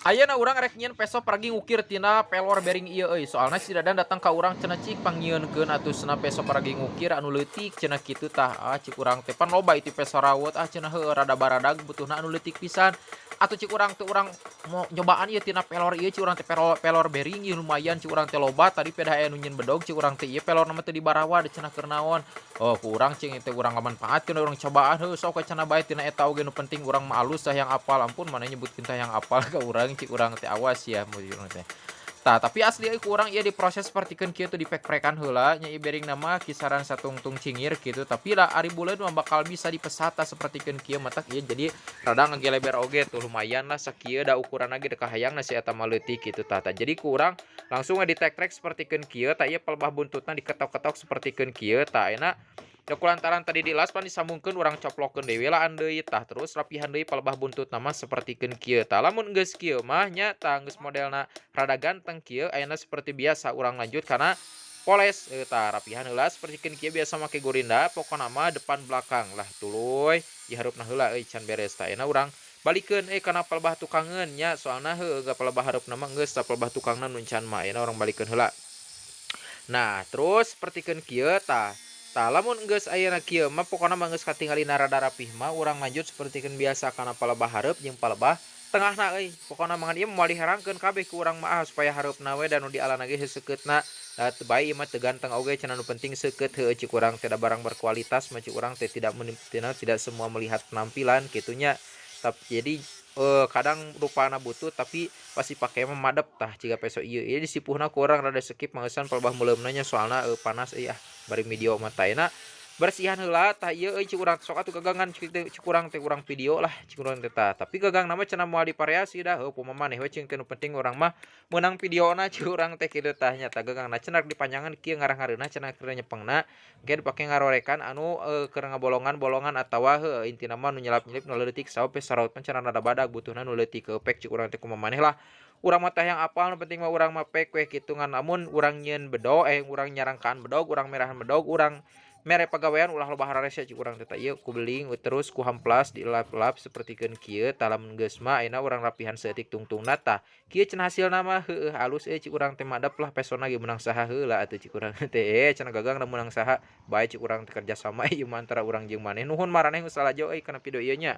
Ayeuna urang rek nyieun peso paragi ngukir tina pelor bearing ieu euy. Soalna si Dadan datang ka urang, cenah, "Cik, pangnyieunkeun atuh cenah peso paragi ngukir anu leutik," cenah kitu tah. "Ah," cik urang teh, "pan loba itu peso rawot." "Ah," cenah, "heueuh, rada baradag, butuhna anu leutik pisan." Atuh cik urang teh, urang mau nyobaan ieu tina pelor ieu, cik urang teh, pelor pelor bearing ieu lumayan, cik urang teh, loba tadi pedah aya nu nyieun bedog. Cik urang teh, "Ieu pelorna mah teu dibarawa cenah, keur naon?" Oh, ku urang cing teh urang ngamanfaatkeun, urang cobaan. "Heuh, sok we," cenah, "bae tina eta oge, nu penting urang mah alus tah yang apal." Ampun, maneh nyebutkeun tah yang apal ka urang, cik urang teh, awas ya urang teh. Tah, tapi asli euy, ku urang ieu diproses sapertikeun kieu tuh, dipek-prekan heula nya. Ieu bearingna mah kisaran satungtung cingir kitu, tapi lah ari buleud mah bakal bisa dipesat. Tah, sapertikeun kieu, matak ieu jadi rada ngageleber oge tuh, lumayan lah sakieu da ukuranna ge da kahayangna si eta mah leutik kitu tah. Tah, jadi ku urang langsung we ditekrek sapertikeun kieu. Tah, ieu pelbah buntutna diketok-ketok sapertikeun kieu. Tah, ayeuna da kulantaran tadi dilas pan disambungkeun, urang coplokeun deui we laan deui. Tah, terus rapihan deui palebah buntutna mah sapertikeun kieu. Tah, lamun geus kieu mah nya, tah, geus modelna rada ganteng kieu, ayeuna seperti biasa urang lanjut kana poles. Tah, rapihan heula sapertikeun kieu, biasa make gorinda, pokona mah depan belakang lah tuluy di hareupna heula euy, can beres. Tah, ayeuna urang balikeun euy kana palebah tukangeun nya, soalna heueuh palebah hareupna mah geus, tah palebah tukangna nu can mah. Ayeuna urang balikeun heula. Nah, terus sapertikeun kieu tah. Tah, lamun geus ayeuna kieu mah, pokona mah geus katingalina rada rapih mah, urang lanjut sapertikeun biasa kana palebah hareup jeung palebah tengahna euy. Pokona mah ngan ieu moal diherangkeun kabeh ku urang mah, ah, supaya hareupna we da nu dialana ge seukeutna. Da teu bae ieu mah, teu ganteng oge cenah, nu penting seukeut. Heueuh, cik urang teh, da barang berkualitas mah cik urang teh tidak tidak semua melihat penampilan kitu nya. Tapi jadi kadang rupana butut tapi pas dipake mah madep. Tah, jiga peso ieu, ieu disipuhna ku urang rada skip mangeusan palebah meuleumna nya, soalna panas euy, ah, bari video mah. Tah, ayeuna bersihan heula. Tah, ieu euy, cik urang sok atuh gagangan cik urang teh, urang video lah cik urang teh. Tah, tapi gagangna mah cenah moal divariasi dah. Heuh, kumaha maneh we cing teh, nu penting urang mah meunang videona cik urang teh kitu. Tah nya, tah, gagangna cenah dipanjangan kieu ngarah-ngareunah cenah keur nyepengna, engke dipake ngarorekan anu keur ngabolongan-bolongan atawa heueuh, intina mah nu nyelap-nyelip nu leutik, sabab saraut mah cenah rada badag, butuhna nu leutik pek. Cik urang teh, kumaha maneh lah, urang mah teh yang apal, nu penting mah urang mah pek we kitu. Ngan lamun urang nyieun bedog, urang nyarangkaan bedog, urang merahan bedog, urang mere pagawean, ulah loba hararese cik urang teh. Tah, ieu ku beling terus ku hamplas dilap-lap sapertikeun kieu. Tah, lamun geus mah ayeuna urang rapihan saeutik tungtungna. Tah, kieu cenah hasilna mah, heueuh, alus euy cik urang teh, madep lah. Pesona ge meunang saha heula atuh cik urang teh, cenah gagangna meunang saha bae cik urang teh, kerja sama ieu mah antara urang jeung maneh. Nuhun maraneh nu salajeng euy kana video ieu nya.